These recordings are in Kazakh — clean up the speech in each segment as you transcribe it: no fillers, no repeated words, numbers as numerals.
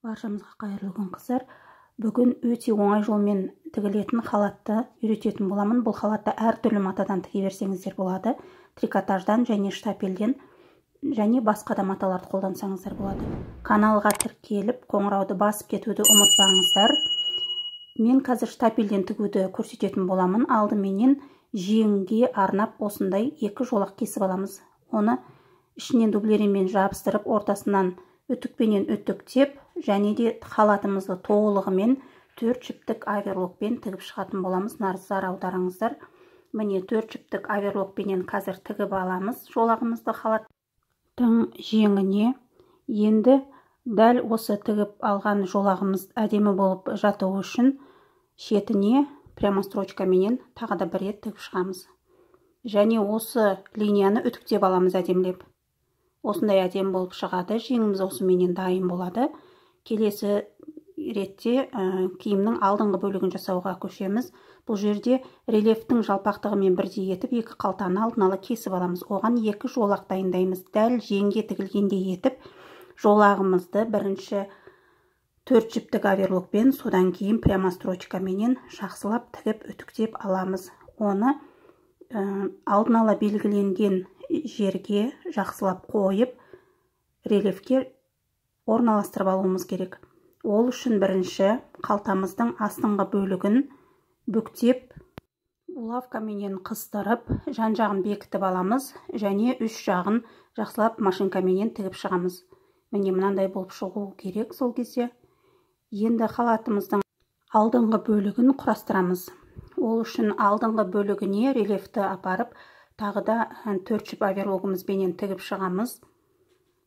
Баршамызға қайырлы күн, қыздар. Бүгін өте оңай жолмен тігілетін халатты үйрететін боламын. Бұл халатты әртүрлі матадан тіге берсеңіздер болады. Трикотаждан және штапельден және басқа да маталарды қолдансаңыздар болады. Каналға тіркеліп, қоңырауды басып кетуді ұмытпаңыздар. Мен қазір штапельден тігуді көрсететін боламын. Алдыменен жеңге арнап осындай екі жолақ кесіп аламыз. Оны ішінен дублеринмен жабыстырып, ортасынан үтікпенен үтіктеп, және де халатымызды толығымен 4 жіптік оверлокпен тігіп шығатын боламыз. Назар аударыңыздар. Міне, 4 жіптік оверлокпенен қазір тігіп аламыз жолағымызды халаттың жеңіне. Енді дәл осы тігіп алған жолағымыз әдемі болып жатуы үшін шетіне прямо строчкаменен тағы да бір рет тігіп шығамыз. Және осы линияны үтіктеп аламыз әдемілеп. Осындай әдемі болып шығады. Жеңіміз осыменен дайын болады. Келесі ретте киімнің алдыңғы бөлігін жасауға көшеміз. Бұл жерде рельефтің жалпақтығымен бірдей етіп екі қалтаны алдын ала кесіп аламыз. Оған екі жолақ дайындаймыз. Дәл жеңге тігілгендей етіп жолағымызды бірінші 4 жіптік оверлокпен, содан кейін прямо строчкаменен жақсылап тігіп үтіктеп аламыз. Оны алдын ала белгіленген жерге жақсылап қойып, рельефке орналастырып алуымыз керек. Ол үшін бірінші қалтамыздың астыңғы бөлігін бүктеп, булавкаменен қыстырып, жан-жағын бекітіп аламыз және үш жағын жақсылап машинкаменен тігіп шығамыз. Міне, мынандай болып шығу керек сол кезде. Енді халатымыздың алдыңғы бөлігін құрастырамыз. Ол үшін алдыңғы бөлігіне рельефті апарып, тағы да 4 жіп оверлогымызбенен тігіп шығамыз.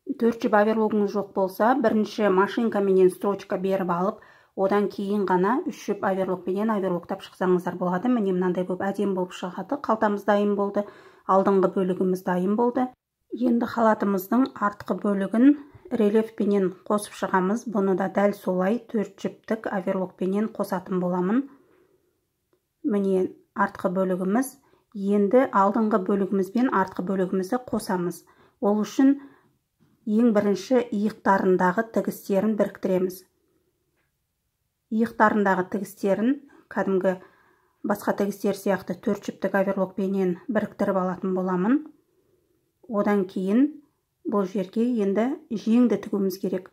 4 жіп оверлогыңыз жоқ болса, бірінші машинкаменен строчка беріп алып, одан кейін ғана 3 жіп оверлокпенен оверлоктап шықсаңыздар болады. Міне, мынандай болып әдемі болып шығады. Қалтамыз дайын болды, алдыңғы бөлігіміз дайын болды. Енді халатымыздың артқы бөлігін рельефпенен қосып шығамыз. Бұны да дәл солай 4 жіптік оверлокпенен қосатын боламын. Міне, артқы бөлігіміз. Енді алдыңғы бөлігімізбен артқы бөлігімізді қосамыз. Ол үшін ең бірінші иықтарындағы тігістерін біріктіреміз. Иықтарындағы тігістерін кәдімгі басқа тігістер сияқты 4 жіптік оверлокпенен біріктіріп алатын боламын. Одан кейін бұл жерге енді жеңді тігуіміз керек.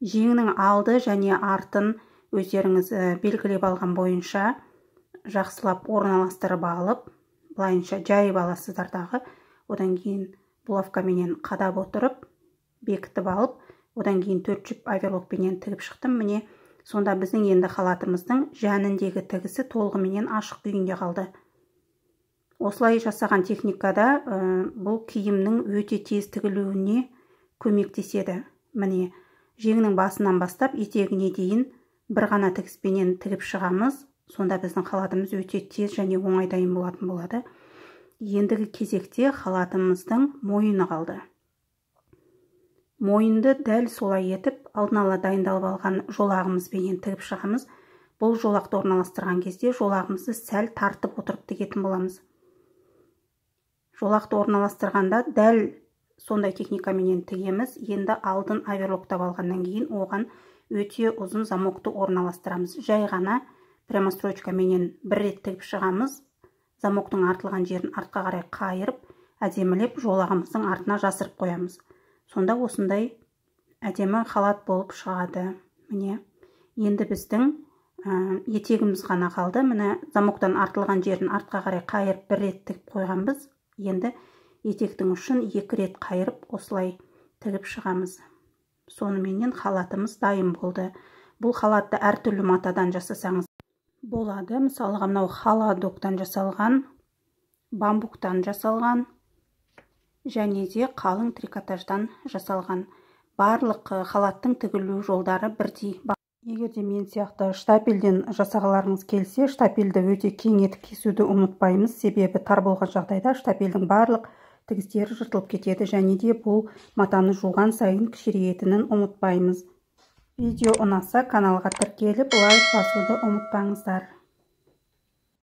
Жеңнің алды және артын өздеріңіз белгілеп алған бойынша жақсылап орналастырып алып, былайынша жайып аласыздар дағы. Одан кейін булавкаменен қадап отырып, бекітіп алып, одан кейін 4 жіп оверлокпенен тігіп шықтым. Міне, сонда біздің енді халатымыздың жәніндегі тігісі толығыменен ашық күйінде қалды. Осылай жасаған техникада бұл киімнің өте тез тігілуіне көмектеседі. Міне, жеңнің басынан бастап етегіне дейін бір ғана тігіспенен тігіп шығамыз. Сонда біздің халатымыз өте тез және оңай дайын болатын болады. Ендігі кезекте халатымыздың мойыны қалды. Мойынды дәл солай етіп, алдын ала дайындалып алған жолағымызбенен тігіп шығамыз. Бұл жолақты орналастырған кезде жолағымызды сәл тартып отырып тігетін боламыз. Жолақты орналастырғанда дәл сондай техникаменен тігеміз. Енді алдын оверлоктап алғаннан кейін оған өте ұзын замокты орналастырамыз. Жай ғана прямо строчкаменен бір рет тігіп шығамыз. Замоктың артылған жерін артқа қарай қайырып, әдемілеп жолағымыздың артына жасырып қоямыз. Сонда осындай әдемі халат болып шығады. Міне, енді біздің етегіміз ғана қалды. Міне, замоктан артылған жерін артқа қарай қайырып бір рет тігіп қойғанбыз. Енді етектің ұшын 2 рет қайырып осылай тігіп шығамыз. Соныменен халатымыз дайын болды. Бұл халатты әртүрлі матадан жасасаңыз болады. Мысалға, мынау халадоктан жасалған, бамбуктан жасалған және де қалың трикотаждан жасалған. Барлық халаттың тігілу жолдары бірдей. Егер де мен сияқты штапельден жасағыларыңыз келсе, штапельді өте кең етіп кесуді ұмытпаймыз. Себебі тар болған жағдайда штапельдің барлық тігістері жыртылып кетеді және де бұл матаны жуған сайын кішіреетінін ұмытпаймыз. Видео ұнаса каналға тіркеліп, лайк басуды ұмытпаңыздар.